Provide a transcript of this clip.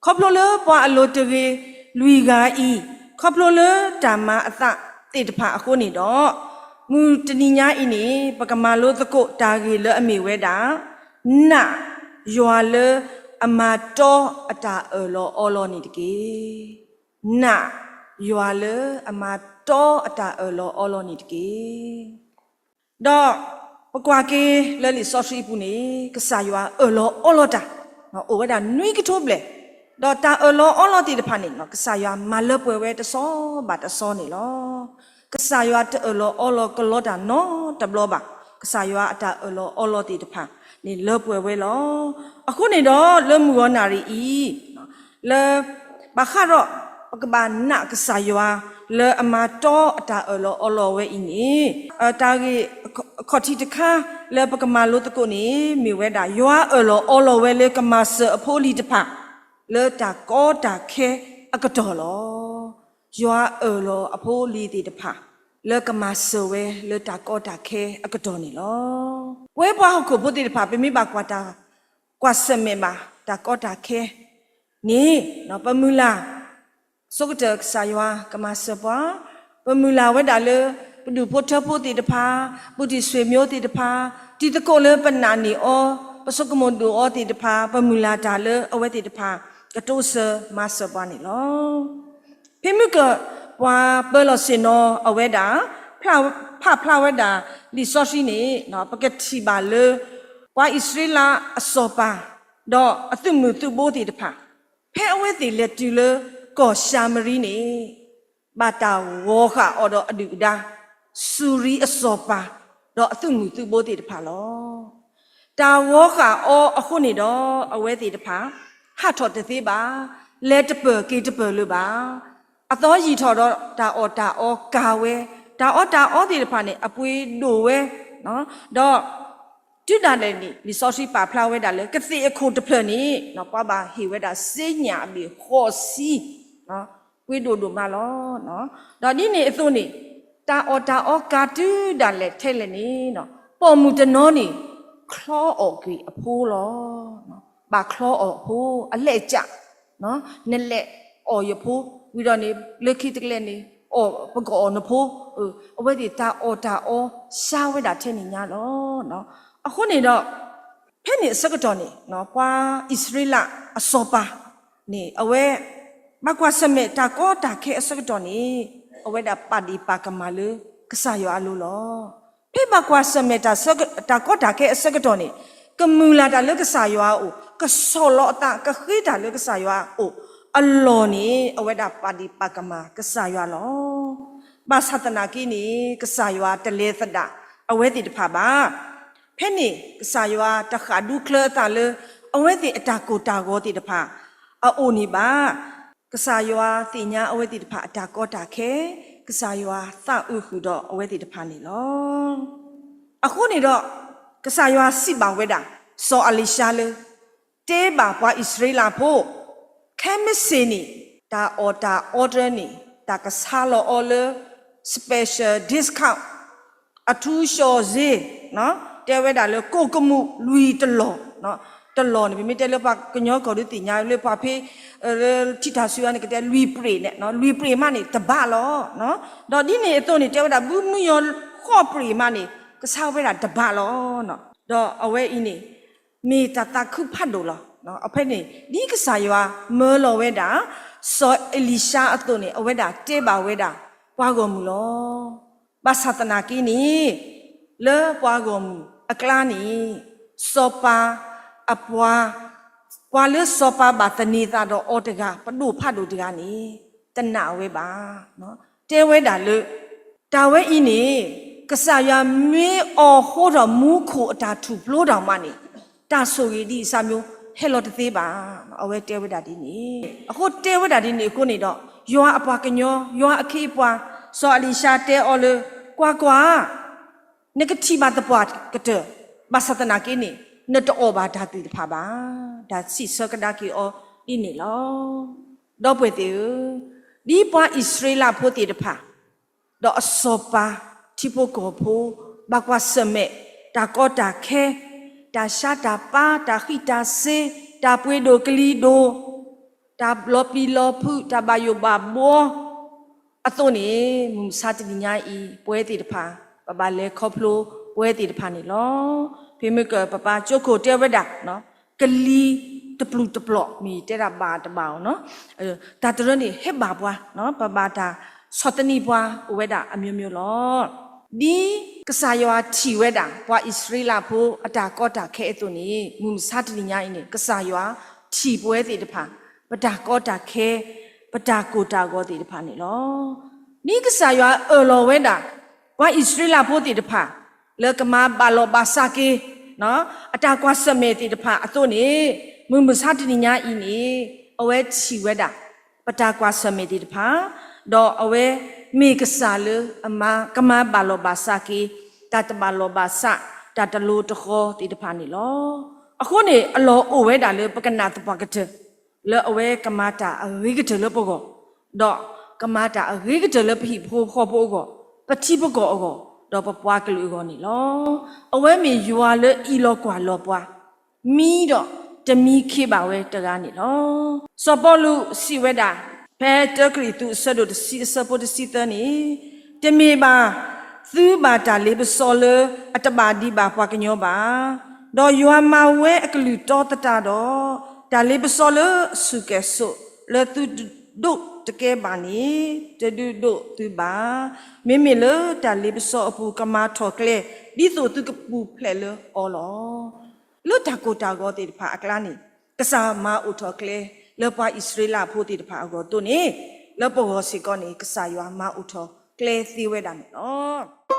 ခီဖျိလၢပှၤအလိၤတဂ့ၤလွံၢ်ဂၤအံၤ, ခီဖျိလၢတၢ်မၤအသးသ့ၣ်တဖၣ်အဃိန့ၣ်ဒီး, မုၢ်တနံၤညါအံၤန့ၣ် ပကမၤလိသကိးတၢ်ဂ့ၢ်လၢအမ့ၢ်ဝဲဒၣ်, နာ်ယွၤလၢအမၤတီအတၢ်အၢၣ်လီၤအီလီၤန့ၣ်တက့ၢ်. နာ်ယွၤလၢအမၤတီအတၢ်အၢၣ်လီၤအီလီၤန့ၣ်တက့ၢ်. ဒီးပကွၢ်က့ၤလၢလံာ်စီဆှံအပူၤန့ၣ် ကစၢ်ယွၤအၢၣ်လီၤအီလီၤတၢ်, အိၣ်ဝဲဒၣ်နွံကထိဘျဲၣ်, ဒီးတၢ်အၢၣ်လီၤအီလီၤသ့ၣ်တဖၣ်န့ၣ် ကစၢ်ယွၤမၤလၢပှဲၤဝဲတဆီဘၣ်တဆီန့ၣ်လီၤ. ကစၢ်ယွၤတအၢၣ်လီၤအီလီၤကလီတၢ်နီတဘျီဘၣ်. ကစၢ်ယွၤအတၢ်အၢၣ်လီၤအီလီၤသ့ၣ်တဖၣ်န့ၣ်လၢပှဲၤဝဲလီၤ. အဃိန့ၣ်ဒီးလၢမုၢ်ဂီၤနၣ်ရံၣ်အံၤ လၢ ဘၣ်ဃးဒီး ပကဘၣ်နာ်ကစၢ်ယွၤလၢအမၤတီအတၢ်အၢၣ်လီၤအီလီၤဝဲအံၤန့ၣ်, တၢ်ဂ့ၢ်အခီၣ်ထံးတခါလၢပကမၤလိသကိးန့ၣ် မ့ၢ်ဝဲဒၣ် ယွၤအၢၣ်လီၤအီလီၤဝဲလၢကမၤစၢၤအဖိအလံၤတဖၣ် လၢတၢ်ကီတၢ်ခဲအကတီၢ်လီၤ. ယွၤအၢၣ်လီၤအဖိအလံၤသ့ၣ်တဖၣ် လၢကမၤစၢၤဝဲလၢတၢ်ကီတၢ်ခဲအကတီၢ်န့ၣ်လီၤ. ပဝဲပှၤဟီၣ်ခိၣ်ဖိသ့ၣ်တဖၣ် ပမ့ၢ်ဘၣ်ကွၢ်တၢ်ကွၢ်ဆၢၣ်မဲာ်ဘၣ်တၢ်ကီတၢ်ခဲန့ၣ် ပမုၢ်လၢ် ဆိကတၢၢ်ကစၢ်ယွၤကမၤစၢၤပှၤ, ပမုၢ်လၢ်ဝဲဒၣ်လၢ ပဒူၣ်ဖိထၢဖိသ့ၣ်တဖၣ်, ပုၢ်တံၢ်ဆွေမျိုးသ့ၣ်တဖၣ်, တံၤသကိးလၢပနာ်န့ၢ်အီၤ, ပဆိကမိၣ်ဒိၣ်အီၤသ့ၣ်တဖၣ်, ပမုၢ်လၢ်တၢ်လၢအဝဲသ့ၣ်တဖၣ် ကတိစၢၤမၤစၢၤပှၤန့ၣ်လီၤ. ဖဲမုၢ်ကၢၢ်ပှၤပၢလီၤဆ့ၣ်နီၤအဝဲဒၣ် ဖးဖျါဝဲဒၣ်လံာ်စီဆှံန့ၣ် ပကထံၣ်ဘၣ်လၢ ပှၤအံၣ်စရ့လးအစီၤပၤ ဒီးအသုးမုၢ်သုးဘိသ့ၣ်တဖၣ် ဖဲအဝဲသ့ၣ်လဲၤတုၤလၢကီၢ်ၡၤမရံန့ၣ် ဘၣ်တၢ်ဂီၤဃာ်အီၤဒီးအဒုၣ်အဒါ စူၤရံအစီၤပၤ ဒီးအသုးမုၢ်သုးဘိသ့ၣ်တဖၣ်လီၤ. တၢ်ဂီၤဃာ်အီၤအဃိန့ၣ်ဒီး အဝဲသ့ၣ်တဖၣ် ဟးထီၣ်တသ့ဘၣ်, လဲၤတပၢၢ်က့ၤတပၢၢ်လၢၤဘၣ်. အသီယံာ်ထီၣ်ဒီးတၢ်အီၣ်တၢ်အီကၤဝဲ, တၢ်အီၣ်တၢ်အီသ့ၣ်တဖၣ်န့ၣ် အပှ့ၤဒိၣ်ဝဲ, ဒီး တုၤဒၣ်လဲာ်န့ၣ် လံာ်စီဆှံပာ်ဖျါဝဲဒၣ်လၢ ကသ့ၣ်အခိၣ်တဖျၢၣ်န့ၣ် ပှၤဘၣ်ဟ့ၣ်ဝဲဒၣ်စ့ညၣ်အဘ့ၣ်ဃိးဆံ, ပှ့ၤဒိၣ်ဒိၣ်မးလီၤ. ဒီးဒ်န့ၣ်အသိးန့ၣ် တၢ်အီၣ်တၢ်အီကၤတုၤဒၣ်လဲာ်ထဲလဲၣ်န့ၣ် ပိာ်မုၣ်တနီၤန့ၣ် ချီအီၣ်ကွံာ်အဖိလီၤ. ဘၣ်ချီအီၣ်အဖိ အလဲၣ်ကး နလဲၤအီၣ်ယဖိ, ဝံၤဒီးန့ၣ် လၢခံတကလဲာ်န့ၣ် အီၣ်ပကအီၣ်နဖိ, အဝဲသ့ၣ်တၢ်အီၣ်တၢ်အီ ဆါဝဲဒၣ်ထဲန့ၣ်ညါလီၤ. အဃိန့ၣ်ဒီး ဖဲန့ၣ်အဆၢကတီၢ်န့ၣ် ပှၤအံၣ်စရ့လးအစီၤပၤန့ၣ် အဝဲ ဘၣ်ကွၢ်ဆၢၣ်မဲာ်တၢ်ကီတၢ်ခဲအဆၢကတီၢ်န့ၣ် အဝဲဒၣ်ပာ်ဒ့ၣ်ပာ်ကမၣ်လၢကစၢ်ယွၤအလိၤလီၤ. ဖဲဘၣ်ကွၢ်ဆၢၣ်မဲာ်တၢ်ကီတၢ်ခဲအဆၢကတီၢ်န့ၣ် ကမုၢ်လၢ်တၢ်လၢကစၢ်ယွၤအအိၣ်, ကဆီၣ်လီၤအသး ကဃ့တၢ်လၢကစၢ်ယွၤအအိၣ်အလီၢ်န့ၣ် အဝဲဒၣ်ပာ်ဒ့ၣ်ပာ်ကမၣ်ကစၢ်ယွၤလီၤ. ဘၣ်ဆၣ်သနာ်က့န့ၣ် ကစၢ်ယွၤတလဲၤသဒၣ်အဝဲသ့ၣ်တဖၣ်ဘၣ်. ဖဲန့ၣ် ကစၢ်ယွၤတဃၣ်ဒူချၢအသးလၢ အဝဲသ့ၣ်အတၢ်ကိၢ်တၢ်ဂီၤသ့ၣ်တဖၣ်အအိၣ်န့ၣ်ဘၣ်. ကစၢ်ယွၤသ့ၣ်ညါအဝဲသ့ၣ်တဖၣ်အတၢ်ကီတၢ်ခဲ, ကစၢ်ယွၤသးအုးဃုာ်ဒီးအဝဲသ့ၣ်တဖၣ်န့ၣ်လီၤ. အဃိန့ၣ်ဒီး ကစၢ်ယွၤစံးဘၣ်ဝဲဒၣ် စီၤအ့လံၡါလၢ တဲဘၣ်ပှၤအံၣ်စရ့လးဖိ, ခဲမုၢ်ဆ့ၣ်န့ၣ် တၢ်အီၣ်တၢ်အီတၢ်န့ၣ် တၢ်ကဆါလီၤအီၤလၢ special discount အထူးလျှော့ဈေး, တဲဝဲဒၣ်လၢကိၣ်ကမူၣ်လွံၢ်တလီၢ်, တလီၢ်န့ၣ် ပမ့ၢ်တဲလၢပှၤကညီကီၢ်ဒုးသ့ၣ်ညါလၢပှၤဖဲ ထံထၣ်ဆူအံၤန့ၣ် ကတဲလွံၢ်ပြ့ၣ်န့ၣ်, လွံၢ်ပြ့ၣ်မးန့ၣ် တဘးလီၤ. ဒီးဒ်န့ၣ်အသိးန့ၣ် တဲဝဲဒၣ်ဘုမုၢ်ယီၤဃိးပြ့ၣ်မးန့ၣ် ကဆါဝဲဒၣ်တဘးလီၤ. ဒီးအဝဲအံၤန့ၣ် မ့ၢ်တၢ်သးခုဖးဒိၣ်လီၤ. ဖဲန့ၣ် ဒ်ကစၢ်ယွၤမၢလီၤဝဲဒၣ် စီၤအ့လံၡါအသိးန့ၣ် အဝဲဒၣ်တဲဘၣ်ဝဲဒၣ်ပှၤဂီၢ်မုၢ်လီၤ. ဘၣ်ဆၣ်သနာ်က့န့ၣ် လၢပှၤဂီၢ်မုၢ်အကျါန့ၣ် စီၤပၤအပှၤ, ပှၤလၢစီၤပၤဘၣ်သန့ၤသးဒီးအီၤတဂၤ ပဒိၣ်ဖးဒိၣ်တဂၤန့ၣ် တနာ်ဝဲဘၣ်. တဲဝဲဒၣ်လၢ တၢ်ဝဲအံၤန့ၣ် ကစၢ်ယွၤမ့ၢ်အီၣ်ဃိထီၣ်မူခိၣ်အတၢ်ထူၣ်ဖျိတၢ်မးန့ၣ် တၢ်ဆိၣ်ဂ့ၤဒ်အံၤစၢ်မျိုး ဟဲလီၤတသ့ဘၣ်. အဝဲတဲဝဲဒၣ်ဒ်န့ၣ်. အဃိတဲဝဲဒၣ်ဒ်န့ၣ်အဃိန့ၣ်ဒီး ယွၤအပှၤကညီ ယွၤအခ့အပှၤ စီၤအ့လံၡါတဲအီၤလၢ ကွၢ်ကွၢ် နကထံၣ်ဘၣ်သပှၢ်ကတၢၢ်, ဘၣ်ဆၣ်သနာ်က့န့ၣ် နတအီၣ်ဘၣ်တၢ်သ့ၣ်တဖၣ်ဘၣ်. တၢ်စံးဆၢကဒါက့ၤအီၤဒ်န့ၣ်လီၤ. ဒီပုၢ်ဝဲၢ်သ့ၣ်ဧၢ, ဒ်ပှၤအံၣ်စရ့လးဖိသ့ၣ်တဖၣ် ဒီးအစီၤပၤ ထံဖိကီၢ်ဖိ ဘၣ်ကွၢ်ဆၢၣ်မဲာ် တၢ်ကီတၢ်ခဲ, တၢ်ဆါတၢ်ပၢ်, တၢ်ဃံးတၢ်စ့, တၢ်ပှ့ၤဒိၣ်ကလံၤဒိၣ်, တၢ်လီၤပျံၤလီၤဖုး တၢ်ဘၣ်ယိၣ်ဘၣ်ဘှီအသိးန့ၣ် မုၢ်မဆါတနံၤညါအံၤ ပဝဲသ့ၣ်တဖၣ် ပဘၣ်လဲၤခီဖျိပဝဲသ့ၣ်တဖၣ်န့ၣ်လီၤ. ဖဲမ့ၢ်ကပပၢ်ကၠိခိၣ်တဲဝဲဒၣ် ကလံၤတပျုာ်တပျီၤ မ့ၢ်တဲဒၣ်ဘၣ်တဘၣ်အီၤနီၤ, တၢ်တရၢန့ၣ်ဟဲဘၣ်ပှၤ, ပဘၣ်တၢ်ဆီၣ်သနံးပှၤအိၣ်ဝဲဒၣ်အမျိုးမျိုးလီၤ. ဒ်ကစၢ်ယွၤထံၣ်ဝဲဒၣ် ပှၤအံၣ်စရ့လးဖိအတၢ်ကီတၢ်ခဲအသိးန့ၣ် မုၢ်မဆါတနံၤညါအံၤန့ၣ် ကစၢ်ယွၤထံၣ်ပဝဲသ့ၣ်တဖၣ် ပတၢ်ကီတၢ်ခဲ ပတၢ်ကိၢ်တၢ်ဂီၤသ့ၣ်တဖၣ်န့ၣ်လီၤ. ဒ်ကစၢ်ယွၤအၢၣ်လီၤဝဲဒၣ် ပှၤအံၣ်စရ့လးဖိသ့ၣ်တဖၣ် လၢကမၤဘၣ်လီၤဘၣ်စးက့ၤ အတၢ်ကွၢ်ဆၢၣ်မဲာ်သ့ၣ်တဖၣ်အသိးန့ၣ် မုၢ်မဆါတနံၤညါအံၤန့ၣ် အဝဲထံၣ်ဝဲဒၣ် ပတၢ်ကွၢ်ဆၢၣ်မဲာ်သ့ၣ်တဖၣ်, ဒီးအဝဲမ့ၢ်ကစၢ်လၢအမၤ ကမၤဘၣ်လီၤဘၣ်စးက့ၤ တၢ်တဘၣ်လီၤဘၣ်စး တၢ်တလိၤတဃီၤသ့ၣ်တဖၣ်န့ၣ်လီၤ. အဃိန့ၣ် အလီၢ်အိၣ်ဝဲဒၣ်လၢပကနၣ်သပှၢ်ကတၢၢ် လၢအဝဲကမၤတၢ်အဂ့ၤကတၢၢ်လၢပဂီၢ်, ဒီးကမၤတၢ်အဂ့ၤကတၢၢ်လၢပဟံၣ်ဖိဃီဖိအဂီၢ်, ပထံပကီၢ်အဂီၢ်, ဒီးပပှၤကလုာ်အဂီၢ်န့ၣ်လီၤ. အဝဲမ့ၢ်ယွၤလၢအအံးလီၤကွၢ်လီၤပှၤ မံဒီးတမံခ့ဘၣ်ဝဲတဂၤန့ၣ်လီၤ. စီၤပီလူးစံးဝဲဒၣ် ဖဲတၢကရံၣ်သူးအဆၢဒိၣ်တဆံအဆၢဖိတဆံသၢန့ၣ်, တမ့ၢ်ဘၣ်သုဘၣ်တၢ်လ့ပစီလၢအတဘၣ်ဒံးဘၣ်ပှၤကညီဘၣ်. ဒီးယွၤမၤဝဲအကလုၢ်တီသတးဒီး, တၢ်လ့ပစီလၢအဆူၣ်ကဲၣ်ဆိးလၢသုဒိးတကဲဘၣ်န့ၣ် တဒုးဒိးသုဘၣ်. မ့မ့ၢ်လၢတၢ်လ့ပစီအပူၤကမၤထီၣ်ကျဲ ဒ်သိးသုကပူၤဖျဲးလၢအီၤလီၤ. လၢတၢ်ကိၢ်တၢ်ဂီၤသ့ၣ်တဖၣ်အကျါန့ၣ် ကစၢ်မၤအိၣ်ထီၣ်ကျဲ လၢပှၤအံၣ်စရ့လးဖိသ့ၣ်တဖၣ်အဂီၢ်အသိးန့ၣ်, လၢပဂီၢ်စ့ၢ်ကီးန့ၣ် ကစၢ်ယွၤမၤအိၣ်ထီၣ်ကျဲသ့ဝဲဒၣ်န့ၣ်လီၤ.